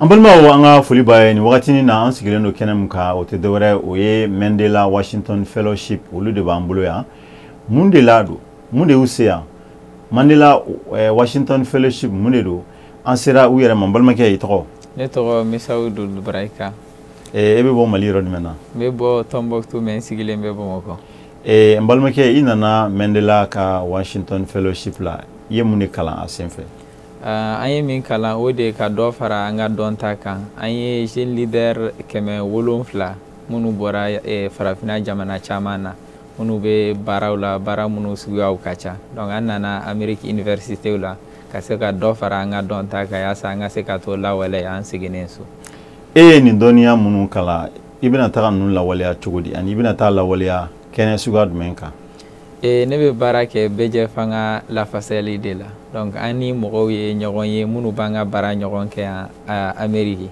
An balimaw, an ka foli b'a ye. Nin wagatinin na, an sigilen don kɛnɛ min kan, o tɛ dɔwɛrɛ, o ye Mandela Washington Fellowship. Olu de b'an bolo yan. Mun de la don? Mun de y'u se yan? Mandela Washington Fellowship, mun de don? An sera u yɛrɛ ma. N balimakɛ, i tɔgɔ? Ne tɔgɔ Misawudu Barayika. E bɛ bɔ Mali yɔrɔ jumɛn na? N bɛ bɔ Tombouctou, mais n sigilen bɛ Bamakɔ. N balimakɛ, i nana Mandela ka Washington Fellowship la, i ye mun de kalan a senfɛ? An ye min kalan, o de ye ka dɔ fara an ka dɔnta kan. An ye jeune leader 700 minnu bɔra farafinna jamana caman na, minnu bɛ baaraw la, baara minnu suguyaw ka ca. Donc an nana Amérique université la ka se ka dɔ fara an ka dɔnta kan, yaasa an ka se ka to lawaleya an seginnen so. E ye nin dɔnniya minnu kalan, i bɛna taga ninnu lawaleya cogo di, ani i bɛna taa lawaleya kɛnɛ suguya jumɛn kan? Ne bɛ baara kɛ bɛjɛ fanga lafasali de la. Donc an ni mɔgɔw ye ɲɔgɔn ye minnu b'an ka baara ɲɔgɔn kɛ yan Amérique.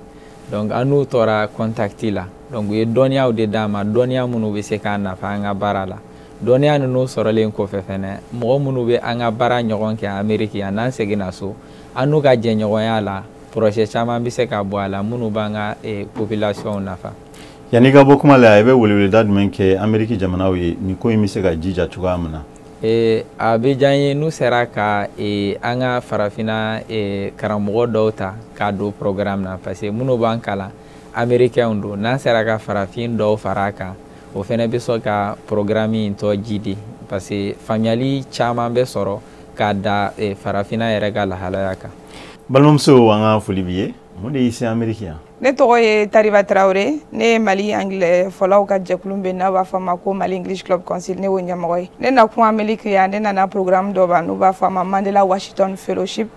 Donc an n'u tora contact la. Donc u ye dɔnniyaw de d'an ma, dɔnniya minnu bɛ se k'an nafa an ka baara la. Dɔnniya ninnu sɔrɔlen kɔfɛ fɛnɛ, mɔgɔ minnu bɛ an ka baara ɲɔgɔn kɛ Amérique yan, n'an seginna so, an n'u ka jɛɲɔgɔnya la, projet caman bɛ se ka bɔ a la minnu b'an ka population nafa. Yanni i ka bɔ kuma la, i bɛ weleweleda jumɛn kɛ Amérique jamanaw ye, nin ko in bɛ se ka jija cogoya min na? A bɛ diya n ye n'u sera ka an ka farafinna karamɔgɔ dɔw ta k'a don programme na, parce que minnu b'an kalan, américains don. N'an sera ka farafin dɔw fara a kan, o fana bɛ sɔn ka programme in tɔ jidi, parce que faamuyali caman bɛ sɔrɔ k'a da farafinna yɛrɛ ka lahalaya kan. Balimamuso, an ka foli b'i ye. Mun de y'i se Amérique yan? Ne tɔgɔ ye Tariba Tarawele. Ne ye Mali anglais fɔlaw ka jɛkulu bɛ, n'a b'a fɔ a ma ko Mali English Club Council, ne y'o ɲɛmɔgɔ ye. Ne nakun Amérique yan, ne nana programme dɔ ba, n'u b'a fɔ a ma Mandela Washington Fellowship,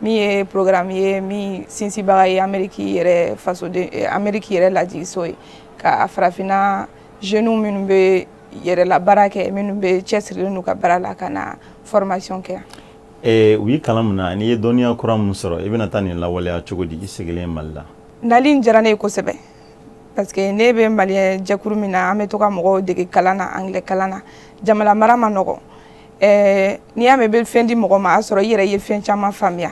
min ye programme ye min sinsinbaga ye Amérique yɛrɛ fasoden, Amérique yɛrɛ lajigiso ye, ka farafinna jeunes minnu bɛ yɛrɛla baara kɛ, minnu bɛ cɛsirilen n'u ka baara la, ka na formation kɛ yan. U y'i kalan mun na, n'i ye dɔnniya kura mun sɔrɔ, i bɛna taa nin lawaleya cogo di i sigilen Mali la? Nali in diyara ne ye kosɛbɛ, parce que ne bɛ maliyɛn jɛkulu min na, an bɛ to ka mɔgɔw dege kalan na, anglais kalan na. Jamana mara ma nɔgɔn. N'i y'a mɛn i bɛ fɛn di mɔgɔ ma, a sɔrɔ i yɛrɛ ye fɛn caman faamuya.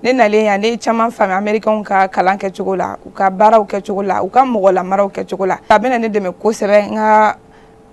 Ne nalen yan, ne ye caman faamuya américains ka kalan kɛcogo la, u ka baaraw kɛcogo la, u ka mɔgɔ lamaraw kɛcogo la. A bɛna ne dɛmɛ kosɛbɛ n ka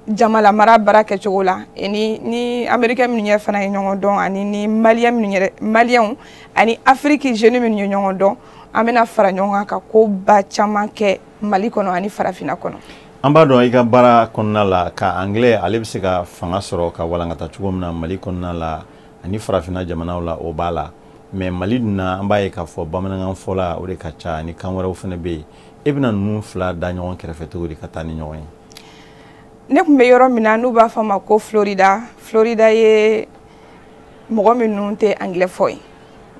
jamana mara baara kɛcogo la. Ni américain minnu ɲɛ fana ye ɲɔgɔn dɔn, ani ni maliyɛn minnu yɛrɛ, maliyɛnw ani Afiriki jeunes minnu ye ɲɔgɔn dɔn, an bɛna fara ɲɔgɔn kan ka ko ba caman kɛ Mali kɔnɔ ani farafinna kɔnɔ. An b'a dɔn i ka baara kɔnɔna la ka anglais ale bɛ se ka fanga sɔrɔ ka walankata cogo min na Mali kɔnɔna la ani farafinna jamanaw la, o b'a la. Mais Mali dun na, an b'a ye k'a fɔ bamanankan fɔla o de ka ca, ani kan wɛrɛw fana bɛ yen. E bɛna ninnu fila da ɲɔgɔn kɛrɛfɛ cogo di ka taa ni ɲɔgɔn ye? Ne tun bɛ yɔrɔ min na, n'u b'a fɔ a ma ko Florida. Florida ye mɔgɔ minnu tɛ anglais fɔ ye,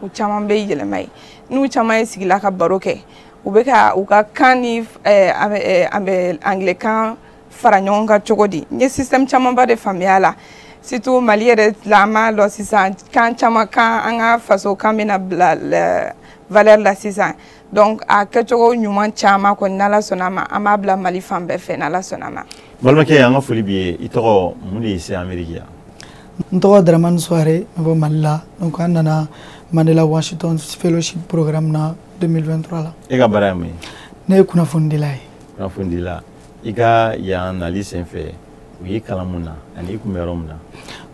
u caman bɛ yɛlɛma ye. N'u caman ye sigila ka baro kɛ, u bɛ ka u ka kan ni anglais kan fara ɲɔgɔn kan cogo di? N ye système camanba de faamuya a la. Surtout Mali yɛrɛ la, an b'a dɔn sisan kan caman kan, an ka faso kan bɛna bila valeur la sisan. Donc a kɛcogo ɲuman caman kɔni, n'Ala sɔnna a ma, an b'a bila Mali fan bɛɛ fɛ, n'Ala sɔnna a ma. Balimakɛ, an ka foli b'i ye. I tɔgɔ, mun de y'i se Amérique yan? N tɔgɔ Dramane Soare, n bɔ Mali la. Donc an nana Mandela Washington Fellowship programme na 2023 la. E ka baara ye mun ye? Ne ye kunnafonidila ye. Kunnafonidila. I ka yan nali senfɛ, u y'i kalan mun na, ani i kun bɛ yɔrɔ min na?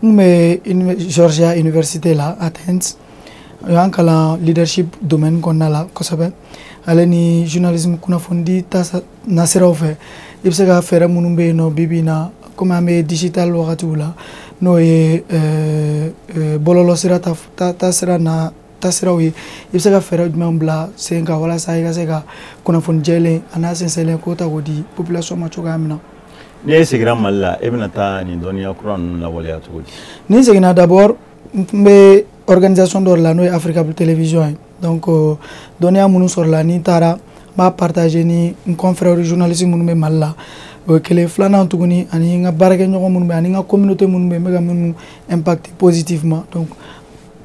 N kun bɛ Georgia Université la, Athens. U y'an kalan leadership domaine kɔnɔna la kosɛbɛ, ale ni journalisme, kunnafonidi ta nasiraw fɛ, i bɛ se ka fɛɛrɛ minnu bɛ yen nɔ bi bi in na, komi an bɛ digital wagatiw la, n'o ye bɔlɔlɔ sira ta sira na tasiraw ye, i bɛ se ka fɛɛrɛ jumɛn bila sen kan walasa i ka se ka kunnafoni jɛlen a n'a sɛnsɛnlen k'o ta k'o di population ma cogoya min na. N'i e seginna Mali la, e bɛna taa nin dɔnniya kura ninnu lawaleya cogo di? Ni n seginna, d'abord n bɛ organisation dɔ de la, n'o ye Africa Télévision ye. Donc dɔnniya minnu sɔrɔla, ni n taara, n b'a partager ni n confrère journaliste minnu bɛ Mali la. O ye kelen. Filanan tuguni, ani n ka baarakɛɲɔgɔn minnu bɛ, ani n ka communauté minnu bɛ, n bɛ ka minnu impacter positivement. Donc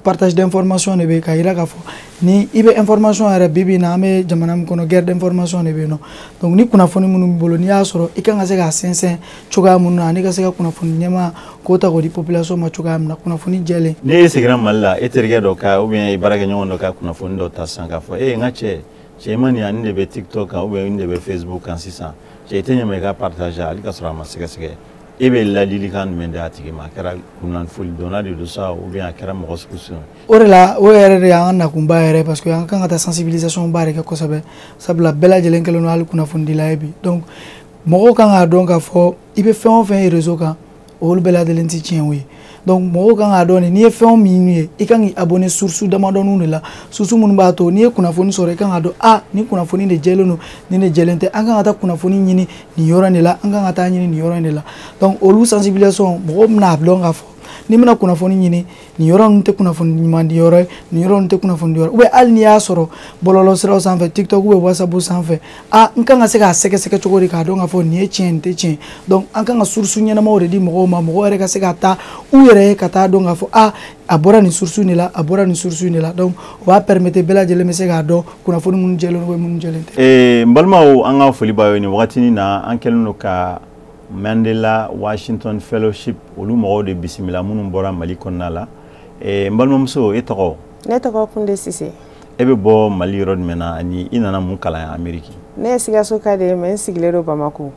partage d'information de bɛ ka yira k'a fɔ ni i bɛ information yɛrɛ, bi bi in na, an bɛ jamana min kɔnɔ, guerre d'information de bɛ yen nɔ. Donc ni kunnafoni minnu b'i bolo, n'i y'a sɔrɔ i kan ka se k'a sɛnsɛn cogoya minnu na, ani ka se ka kunnafoni ɲɛma k'o ta k'o di population ma cogoya min na, kunnafoni jɛlen. N'e seginna Mali la, e terikɛ dɔ ka ou bien i baarakɛɲɔgɔn dɔ ka kunnafoni dɔ ta sisan k'a fɔ e n ka cɛ, Cɛ i ma nin ani de bɛ TikTok kan ou bien nin de bɛ Facebook kan sisan, cɛ i tɛ ɲɛ ma i ka partager hali ka sɔrɔ a ma sɛgɛsɛgɛ. E bɛ ladilikan jumɛn di a tigi ma? A kɛra kunnafoni donna de don sa ou bien a kɛra mɔgɔ sugu sugu? O de la, o yɛrɛ de y'an ka nakunba yɛrɛ, parce que an kan ka taa sensibilisation ba de kɛ kosɛbɛ, sabula bɛɛ lajɛlen kɛlen don hali kunnafonidila ye bi. Donc mɔgɔw kan k'a dɔn k'a fɔ i bɛ fɛn o fɛn ye réseau kan, olu bɛɛ lajɛlen tɛ tiɲɛ ye. Donc mɔgɔw kan k'a dɔn de, n'i ye fɛn min ye, i kan k'i abonné source damadɔninw de la, source minnu b'a to n'i ye kunnafoni sɔrɔ, i kan k'a dɔn a nin kunnafoni de jɛlen don, nin de jɛlen tɛ, an kan ka taa kunnafoni ɲini nin yɔrɔ in de la, an kan ka taa ɲini nin yɔrɔ in de la. Donc olu sensibilisation, mɔgɔw bɛna dɔn k'a fɔ n'i bɛna kunnafoni ɲini, nin yɔrɔ ninnu tɛ kunnafoni ɲuman di yɔrɔ ye, nin yɔrɔ ninnu tɛ kunnafoni di yɔrɔ, ou bien hali n'i y'a sɔrɔ bɔlɔlɔ siraw sanfɛ, TikTok ou bien WhatsApp sanfɛ, a n kan ka se k'a sɛgɛsɛgɛ cogo di k'a dɔn k'a fɔ nin ye tiɲɛ, nin tɛ tiɲɛ. Donc an kan ka source ɲɛnamaw de di mɔgɔw ma, mɔgɔw yɛrɛ ka se ka taa u yɛrɛ ye ka taa dɔn k'a fɔ a a bɔra nin source de la, a bɔra nin source de la. Donc o b'a permettre bɛɛ lajɛlen bɛ se k'a dɔn kunnafoni minnu jɛlen don, minnu jɛlen tɛ. N balimaw, an ka foli b'aw ye nin wagatinin na. An kɛlen don ka Mandela Washington Fellowship olu mɔgɔw de bisimila minnu bɔra Mali kɔnɔna la. N balimamuso, e tɔgɔ? Ne tɔgɔ Kunde Sise. E bɛ bɔ Mali yɔrɔ jumɛn na ani i nana mun kalan Ameriki? Ne ye Sikaso ka de ye, mais n sigilen don Bamako.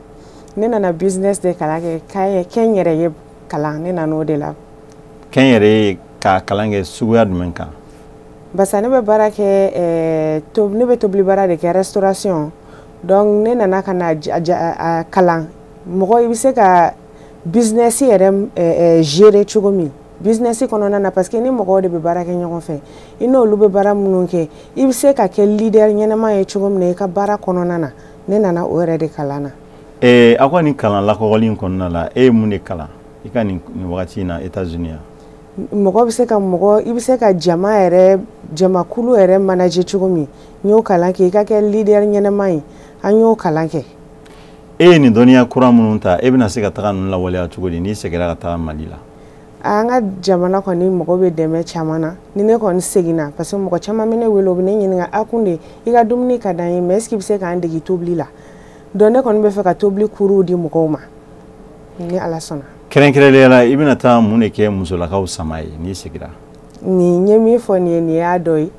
Ne nana business de kalan kɛ, kɛnyɛrɛye kalan, ne nana o de la. Kɛnyɛrɛye ka kalan kɛ suguya jumɛn kan? Barisa ne bɛ baara kɛ, ne bɛ tobili baara de kɛ, restauration. Donc ne nana ka na a kalan, mɔgɔ i bɛ se ka business yɛrɛ gérer cogo min business kɔnɔna na, parce que ni mɔgɔw de bɛ baara kɛ ɲɔgɔn fɛ, i n'olu bɛ baara minnu kɛ, i bɛ se ka kɛ leader ɲɛnama ye cogo min na i ka baara kɔnɔna na. Ne nana o yɛrɛ de kalan na. Aw ka nin kalan lakɔgɔli in kɔnɔna la, e ye mun de kalan i ka nin wagati in na États-Unis yan? Mɔgɔ bɛ se ka mɔgɔ, i bɛ se ka jama yɛrɛ, jamakulu yɛrɛ manager cogo min, n y'o kalan kɛ. I ka kɛ leader ɲɛnama ye, an y'o kalan kɛ. E ye nin dɔnniya kura minnu ta, e bɛna se ka taga ninnu lawaleya cogo di n'i seginna ka taga Mali la? An ka jamana kɔni mɔgɔ bɛ dɛmɛ caman na ni ne kɔni seginna, parce que mɔgɔ caman bɛ ne wele, u bɛ ne ɲininka: a Kunde, i ka dumuni ka d'an ye, mais est ce que i bɛ se k'an dege tobili la? Donc ne kɔni bɛ fɛ ka tobili kuruw di mɔgɔw ma ni Ala sɔnna. Kɛrɛnkɛrɛnnenya la, i bɛna taa mun de kɛ musolakaw sama ye n'i seginna? Nin ye min fɔ nin ye, nin y'a dɔ ye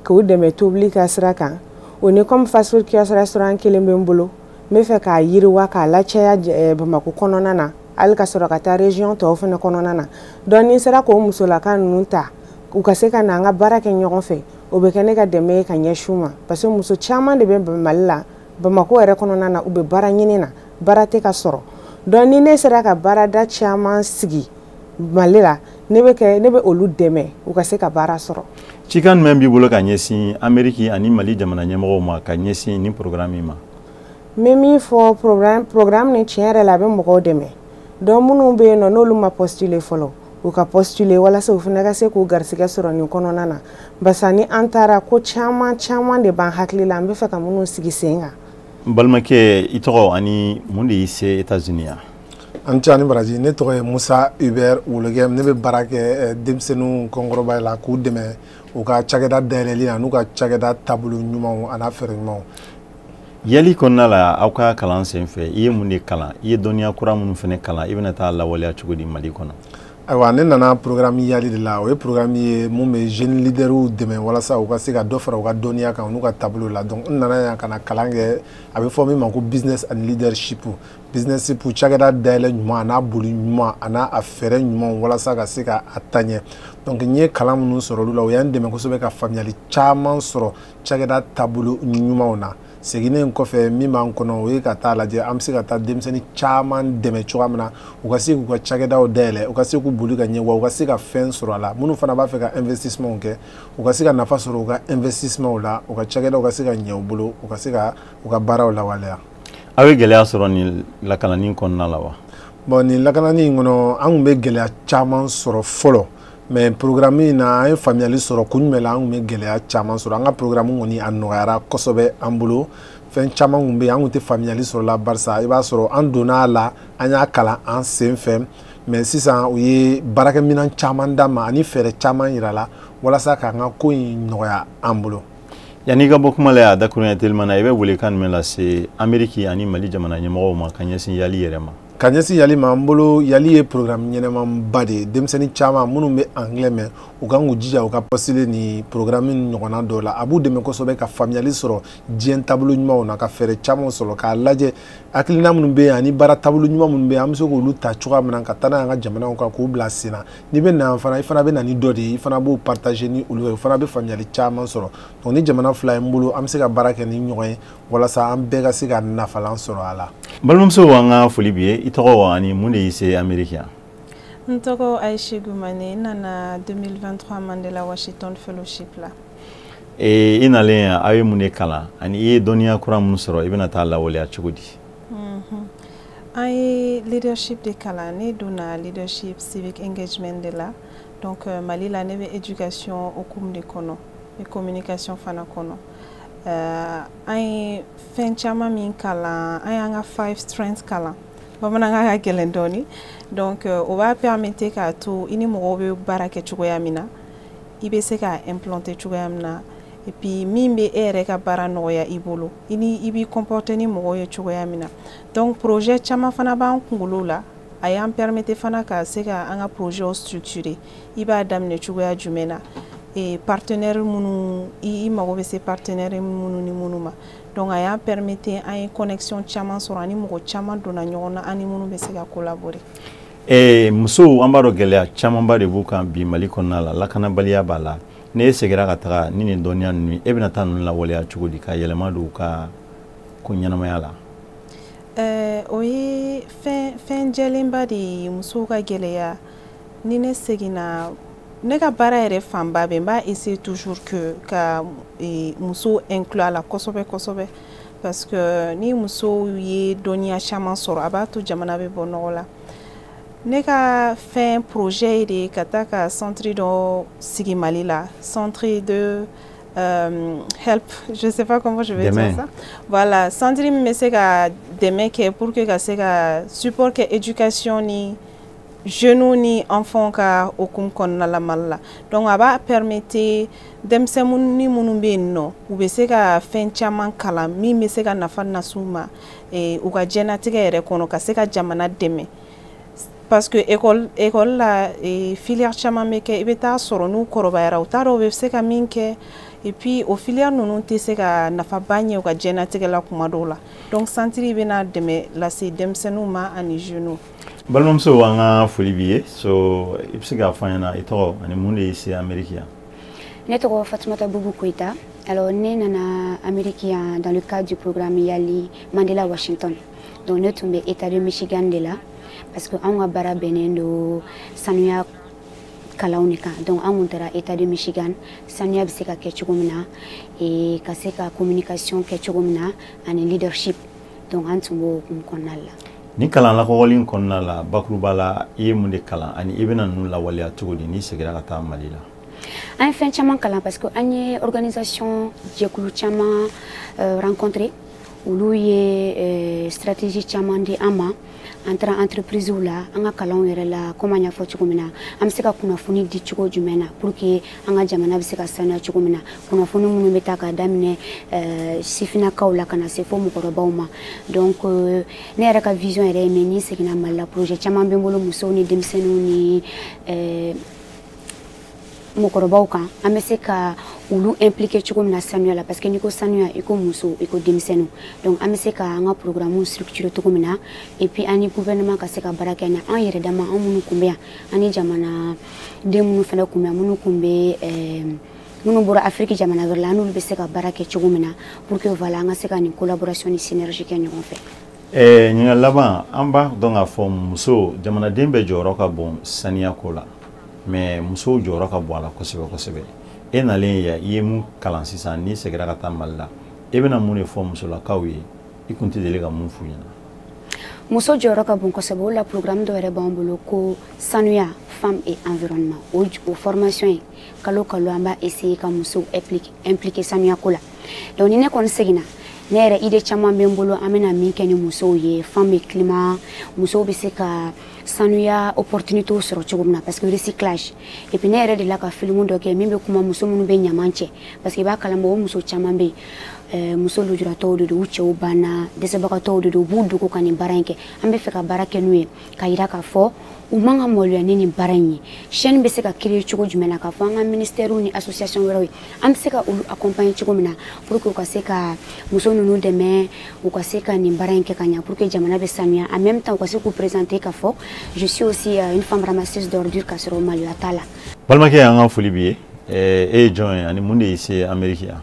k'u dɛmɛ tobili ka sira kan. O ni comme fast food kiosque restaurant kelen bɛ n bolo, n bɛ fɛ k'a yiriwa, k'a lacaya Bamakɔ kɔnɔna na, hali ka sɔrɔ ka taa région tɔw fana kɔnɔna na. Donc ni n sera k'o musolaka ninnu ta, u ka se ka na an ka baara kɛ ɲɔgɔn fɛ, o bɛ kɛ ne ka dɛmɛ ye ka ɲɛsin u ma, parce que muso caman de bɛ Mali la, Bamakɔ yɛrɛ kɔnɔna na, u bɛ baara ɲini na, baara tɛ ka sɔrɔ. Donc ni ne sera ka baarada caman sigi Mali la, ne bɛ olu dɛmɛ u ka se ka baara sɔrɔ. Cikan jumɛn b'i bolo ka ɲɛsin Ameriki ani Mali jamana ɲɛmɔgɔw ma ka ɲɛsin nin programme in ma? N bɛ min fɔ, programme nin, tiɲɛ yɛrɛ la, a bɛ mɔgɔw dɛmɛ. Donc minnu bɛ yen nɔ, n'olu ma postuler fɔlɔ, u ka postuler walasa u fana ka se k'u garisɛgɛ sɔrɔ nin kɔnɔna na, barisa ni an taara, ko caman caman de b'an hakili la, an bɛ fɛ ka minnu sigi sen kan. N balimakɛ, i tɔgɔ ani mun de y'i se États-Unis yan? An ce ani baraji. Ne tɔgɔ ye Musa Hubert Wologɛ. Ne bɛ baara kɛ denmisɛnninw kɔnkɔrɔba la, k'u dɛmɛ u ka cakɛda dayɛlɛli la n'u ka cakɛda taabolo ɲumanw a n'a fɛɛrɛ ɲumanw. YALI kɔnɔna la, aw ka kalan sen fɛ, i ye mun de kalan? I ye dɔnniya kura minnu fana kalan, i bɛna taa lawaleya cogo di Mali kɔnɔ? Ayiwa, ne nana programme YALI de la. O ye programme ye mun bɛ jeune leaders dɛmɛ walasa u ka se ka dɔ fara u ka dɔnniya kan n'u ka taabolo la. Donc n nana yan ka na kalan kɛ, a bɛ fɔ min ma ko business and leadership. Business, cakɛda dayɛlɛ ɲuman a n'a boli ɲuman a n'a a fɛɛrɛ ɲuman walasa ka se ka a taa ɲɛ. Donc n ye kalan minnu sɔrɔ olu la, o y'an dɛmɛ kosɛbɛ ka faamuyali caman sɔrɔ cakɛda taabolo ɲumanw na. Seginnen kɔfɛ, min b'an kɔnɔ, o ye ka taa lajɛ an bɛ se ka taa denmisɛnnin caman dɛmɛ cogoya min na, u ka se k'u ka cakɛdaw dayɛlɛ, u ka se k'u boli ka ɲɛ, wa u ka se ka fɛn sɔrɔ a la. Minnu fana b'a fɛ ka investissement kɛ, u ka se ka nafa sɔrɔ u ka investissement la, u ka cakɛdaw ka se ka ɲɛ u bolo, u ka se ka u ka baaraw lawaleya. Aw ye gɛlɛya sɔrɔ nin lakanani kɔnɔna la wa? Bon, nin lakanani in kɔnɔ, an tun bɛ gɛlɛya caman sɔrɔ fɔlɔ, mais programme in na, an ye faamuyali sɔrɔ kun jumɛn la an tun bɛ gɛlɛya caman sɔrɔ. An ka programme kɔni, a nɔgɔyara kosɛbɛ an bolo. Fɛn caman tun bɛ yen, an tun tɛ faamuyali sɔrɔ la, barisa i b'a sɔrɔ an donna a la, an y'a kalan an sen fɛ, mais sisan u ye baarakɛminɛn caman d'an ma ani fɛɛrɛ caman yira la walasa k'an ka ko in nɔgɔya an bolo. Yanni i ka bɔ kuma la yan, dakuruɲɛ teliman na, i bɛ welekan jumɛn lase Ameriki ani Mali jamana ɲɛmɔgɔw ma ka ɲɛsin YALI yɛrɛ ma? Ka ɲɛsin YALI ma, n bolo YALI ye programme ɲɛnɛmanba de ye. Denmisɛnnin caman minnu bɛ anglais mɛn, u kan k'u jija u ka postuler ni programme ɲɔgɔnna dɔw la. A b'u dɛmɛ kosɛbɛ ka faamuyali sɔrɔ diɲɛ taabolo ɲumanw na, ka fɛɛrɛ caman sɔrɔ, k'a lajɛ hakilina minnu bɛ yen ani baara taabolo ɲuman minnu bɛ yen, an bɛ se k'olu ta cogoya min na ka taa n'a ye an ka jamanaw kan, k'u bila sen na. N'i bɛ na yan fana, i fana bɛ na ni dɔ de ye, i fana b'o partager ni olu ye, o fana bɛ faamuyali caman sɔrɔ. Donc ni jamana fila ye n bolo, an bɛ se ka baara kɛ ni ɲɔgɔn ye walasa an bɛɛ ka se ka nafalan sɔrɔ a la. Balimamuso, an ka foli b'i ye. I tɔgɔ ani mun de y'i se Amérique yan? N tɔgɔ Aïché Goumane. N nana 2023 Mandela Washington Fellowship la. I nalen yan, aw ye mun de kalan ani i ye dɔnniya kura mun sɔrɔ, i bɛna taa lawaleya cogo di? An ye leadership de kalan. Ne donna leadership civic engagement de la. Donc Mali la, ne bɛ éducation hokumu de kɔnɔ, n bɛ communication fana kɔnɔ. An ye fɛn caman min kalan, an y'an ka five strengths kalan. Bamanankan ka gɛlɛn dɔɔni. Donc o b'a permettre k'a to i ni mɔgɔw bɛ baara kɛ cogoya min na, i bɛ se ka implanter cogoya min na, et puis min bɛ e yɛrɛ ka baara nɔgɔya i bolo, i ni i b'i comporter ni mɔgɔw ye cogoya min na. Donc projet caman fana b'an kunkolo la. A y'an permettre fana ka se ka an ka projet structurer, i b'a daminɛ cogoya jumɛn na, et partenaire minnu i mago bɛ se partenaire minnu ni minnu ma. Donc a y'an permettre an ye connexion caman sɔrɔ ani mɔgɔ caman donna ɲɔgɔn na, ani minnu bɛ se ka collaborer. Musow, an b'a dɔn gɛlɛya camanba de b'u kan bi Mali kɔnɔna la, lakanabaliya b'a la. N'e seginna ka taga ni nin dɔnniya ninnu ye, e bɛna taa ninnu lawaleya cogo di ka yɛlɛma don u ka ko ɲɛnamaya la? O ye fɛn jɛlenba de ye, musow ka gɛlɛya. Ni ne seginna, ne ka baara yɛrɛ fanba bɛ, n b'a essayer toujours que ka musow inclure a la kosɛbɛ kosɛbɛ, parce que ni musow ye dɔnniya caman sɔrɔ, a b'a to jamana bɛ bɔ nɔgɔ la. Ne ka fɛn projet ye de ka taa ka centre dɔ sigi Mali la, centre de help, je sais pas comment je vais dire ça. Voilà, centre min bɛ se ka dɛmɛ kɛ pour que ka se ka support kɛ éducation ni jeunes ni enfants ka hokumu kɔnɔna la Mali la. Donc a b'a permettre denmisɛnnin minnu bɛ yen nɔ, u bɛ se ka fɛn caman kalan min bɛ se ka nafa las'u ma u ka diɲɛlatigɛ yɛrɛ kɔnɔ, ka se ka jamana dɛmɛ, parce que école la, filière caman bɛ kɛ, i bɛ taa sɔrɔ n'u kɔrɔbayara, u t'a dɔn u bɛ se ka min kɛ, et puis o filière ninnu tɛ se ka nafaba ɲɛ u ka diɲɛlatigɛ la kuma dɔw la. Donc centre bɛna dɛmɛ lase denmisɛnninw ma ani jeunes. Balimamuso, an ka foli b'i ye. So i bɛ se k'a fɔ an ɲɛna i tɔgɔ ani mun de y'i se Amérique yan? Ne tɔgɔ Fatumata Bubu Koyita. Alors ne nana Amérique yan dans le cadre du programme YALI Mandela Washington. Donc ne tun bɛ État de Michigan de la, parce que anw ka baara bɛnnen don sanuya kalanw de kan. Donc an kun taara État de Michigan, sanuya bɛ se ka kɛ cogo min na, et ka se ka communication kɛ cogo min na ani leadership. Donc an tun b'o hukumu kɔnɔna la. Ni kalan lakɔgɔli in kɔnɔna la, bakuruba la, i ye mun de kalan ani i bɛna ninnu lawaleya cogo di n'i seginna ka taa Mali la? An ye fɛn caman kalan, parce que an ye organisation jɛkulu caman rencontré. Olu ye stratégie caman di an ma. An taara entreprise la, an ka kalanw yɛrɛ la, komi an y'a fɔ cogo min na, an bɛ se ka kunnafoni di cogo jumɛn na pour que an ka jamana bɛ se ka sanuya cogo min na, kunnafoni minnu bɛ taa ka daminɛ sifinnakaw la ka na se fo mɔgɔkɔrɔbaw ma. Donc ne yɛrɛ ka vision yɛrɛ ye min, ni seginna Mali la, projet caman bɛ n bolo musow ni denmisɛnninw ni mɔgɔkɔrɔbaw kan, an bɛ se ka olu impliquer cogo min na sanuya la, parce que n'i ko sanuya, i ko muso, i ko denmisɛnninw. Donc an bɛ se ka an ka programme structurer cogo min na, et puis an ni gouvernement ka se ka baara kɛ na, an yɛrɛ dama, an minnu kun bɛ yan, an ni jamana den minnu fana kun bɛ yan, minnu kun bɛ minnu bɔra Afrique jamana wɛrɛ la, an n'olu bɛ se ka baara kɛ cogo min na pour que voilà, an ka se ka nin collaboration ni synergie kɛ ɲɔgɔn fɛ. Ɲininkali laban, an b'a dɔn k'a fɔ muso, jamanaden bɛɛ jɔyɔrɔ ka bon saniya ko la, mais musow jɔyɔrɔ ka bon a la kosɛbɛ kosɛbɛ. E nalen yan, i ye mun kalan sisan? N'i seginna ka taa Mali la, e bɛna mun de fɔ musolakaw ye i kun tɛ deli ka mun f'u ɲɛna? Muso jɔyɔrɔ ka bon kosɛbɛ. O la programme dɔ yɛrɛ b'an bolo ko sanuya, femme et environnement. O formation ye kalo kalo, an b'a essayer ka musow impliquer sanuya ko la. Donc ni ne kɔni seginna, ne yɛrɛ idée caman bɛ n bolo an bɛna min kɛ ni musow ye, femme et climat, musow bɛ se ka sanuya opportunité sɔrɔ cogo min na, parce que recyclage. Et puis ne yɛrɛ delila ka film dɔ kɛ min bɛ kuma muso minnu bɛ ɲaman cɛ, parce que i b'a kalama o muso caman bɛ yen. Muso lujuratɔw de don, u cɛw banna, dɛsɛbagatɔw de don, u b'u dogo ka nin baara in kɛ. An bɛ fɛ ka baara kɛ n'u ye ka yira k'a fɔ u man ka maloya ni nin baara in ye. Chaîne bɛ se ka créer cogo jumɛn na, k'a fɔ an ka ministère ni association wɛrɛw ye, an bɛ se ka olu accompagner cogo min na pour que u ka se ka muso ninnu dɛmɛ, u ka se ka nin baara in kɛ ka ɲɛ, pour que jamana bɛ sanuya. En même temps, u ka se k'u présenter k'a fɔ je suis aussi une femme ramasseuse d'ordures, k'a sɔrɔ maloya t'a la. Balimakɛ, an ka foli b'i ye. E ye jɔn ye ani mun de y'i se Amérique yan?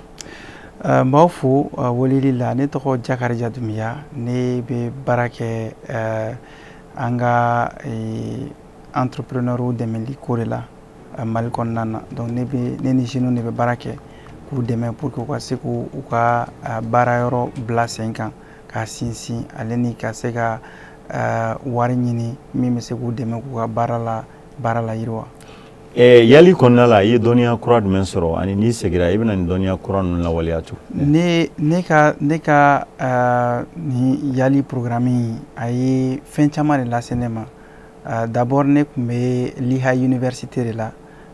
N b'aw fo weleli la. Ne tɔgɔ Jakarija Dunbiya. Ne bɛ baara kɛ an ka entrepreneur dɛmɛli ko de la Mali kɔnɔna na. Donc ne bɛ, ne ni jeunes de bɛ baara kɛ k'u dɛmɛ pour que u ka se k'u ka baara yɔrɔ bila sen kan, k'a sinsin, ale ni ka se ka wari ɲini min bɛ se k'u dɛmɛ k'u ka baara la yiriwa. YALI kɔnɔna la, i ye dɔnniya kura jumɛn sɔrɔ, ani n'i seginna, i bɛna nin dɔnniya kura ninnu lawaleya cogo? Ne ka nin YALI programme in, a ye fɛn caman de lase ne ma. D'abord, ne tun bɛ Lehigh Université de la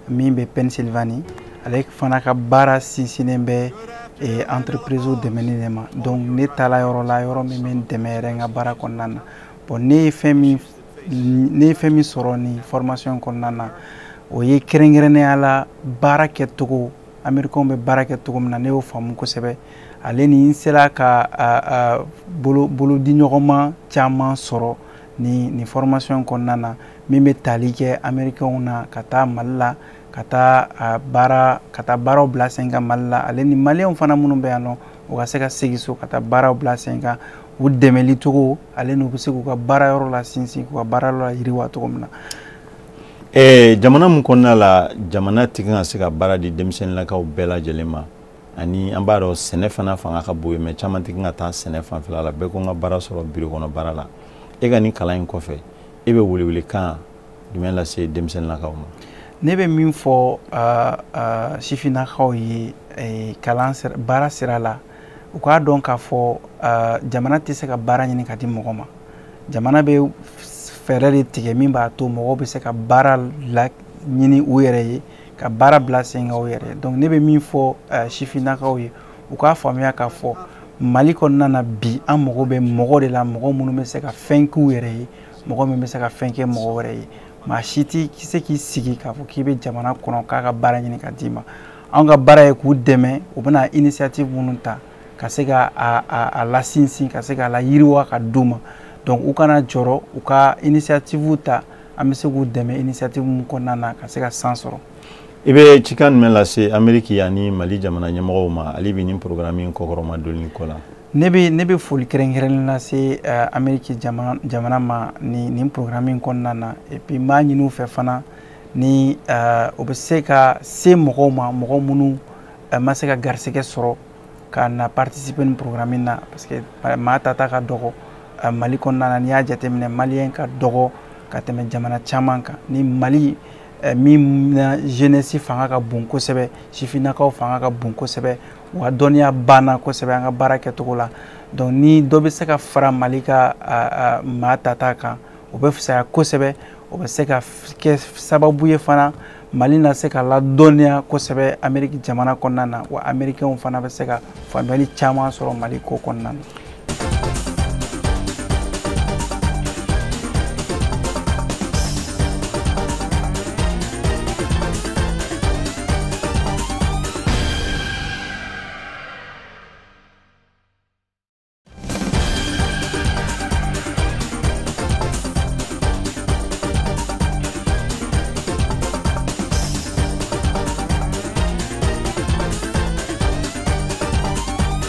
min bɛ Pennsylvanie. Ale fana ka baara sinsinnen bɛ entreprise dɛmɛni de ma. Donc ne taara yɔrɔ la, yɔrɔ min bɛ n dɛmɛ yɛrɛ n ka baara kɔnɔna na. Bon, ne ye fɛn min sɔrɔ nin formation kɔnɔna na, o ye kɛrɛnkɛrɛnnenya la baara kɛcogo, américains bɛ baara kɛ cogo min na, ne y'o faamu kosɛbɛ. Ale ni n sera ka bolo bolodi ɲɔgɔnma caman sɔrɔ nin formation kɔnɔna na, min bɛ tali kɛ américains na ka taa Mali la, ka taa baara, ka taa baaraw bila sen kan Mali la, ale ni maliyɛnw fana minnu bɛ yan nɔ, u ka se ka segin so ka taa baaraw bila sen kan, u dɛmɛli cogo, ale n'u bɛ se k'u ka baara yɔrɔ la sinsin, k'u ka baara yɔrɔ la yiriwa cogo min na. Jamana min kɔnɔna la, jamana tɛ kan ka se ka baara di denmisɛnninlakaw bɛɛ lajɛlen ma, ani an b'a dɔn sɛnɛ fana fanga ka bon yen, mɛ caman tɛ ka taa sɛnɛ fanfɛla la, bɛɛ ko n ka baara sɔrɔ biro kɔnɔ baara la. E ka nin kalan in kɔfɛ, e bɛ welewelekan jumɛn lase denmisɛnninlakaw ma? Ne bɛ min fɔ sifinnakaw ye kalan baara sira la, u k'a dɔn k'a fɔ jamana tɛ se ka baara ɲini ka di mɔgɔ ma. Jamana bɛ fɛɛrɛ de tigɛ min b'a to mɔgɔw bɛ se ka baara la ɲini u yɛrɛ ye, ka baara bila sen kan u yɛrɛ ye. Donc ne bɛ min fɔ sifinnakaw ye, u k'a faamuya k'a fɔ Mali kɔnɔna na bi, an mago bɛ mɔgɔ de la, mɔgɔ minnu bɛ se ka fɛn k'u yɛrɛ ye, mɔgɔ min bɛ se ka fɛn kɛ mɔgɔ wɛrɛ ye. Maa si tɛ se k'i sigi k'a fɔ k'i bɛ jamana kɔnɔ k'a ka baara ɲini ka d'i ma. Anw ka baara ye k'u dɛmɛ, u bɛna initiative minnu ta, ka se ka a lasinsin, ka se k'a la yiriwa ka d'u ma. Donc u kana jɔrɔ, u ka initiative ta, an bɛ se k'u dɛmɛ initiative mun kɔnɔna na ka se ka san sɔrɔ. I bɛ cikan jumɛn lase Amérique ani Mali jamana ɲɛmɔgɔw ma hali bi nin programme in kɔkɔrɔma donni ko la? Ne bɛ foli kɛrɛnkɛrɛnnen lase Amérique jamana ma nin programme in kɔnɔna na. Et puis n b'a ɲini u fɛ fana ni o bɛ se ka se mɔgɔw ma, mɔgɔ minnu ma se ka garisɛgɛ sɔrɔ ka na participer nin programme in na, parce que maa ta ta ka dɔgɔ Mali kɔnɔna na. N'i y'a jateminɛ, maliyɛn ka dɔgɔ ka tɛmɛ jamana caman kan. Ni Mali min na jeunesse fanga ka bon kosɛbɛ, sifinnakaw fanga ka bon kosɛbɛ, wa dɔnniya banna kosɛbɛ an ka baara kɛcogo la. Donc ni dɔ bɛ se ka fara Mali ka maa tata kan, o bɛ fisaya kosɛbɛ. O bɛ se ka kɛ sababu ye fana Mali na se ka ladɔnniya kosɛbɛ Amérique jamana kɔnɔna na, wa américains fana bɛ se ka faamuyali caman sɔrɔ Mali ko kɔnɔna na.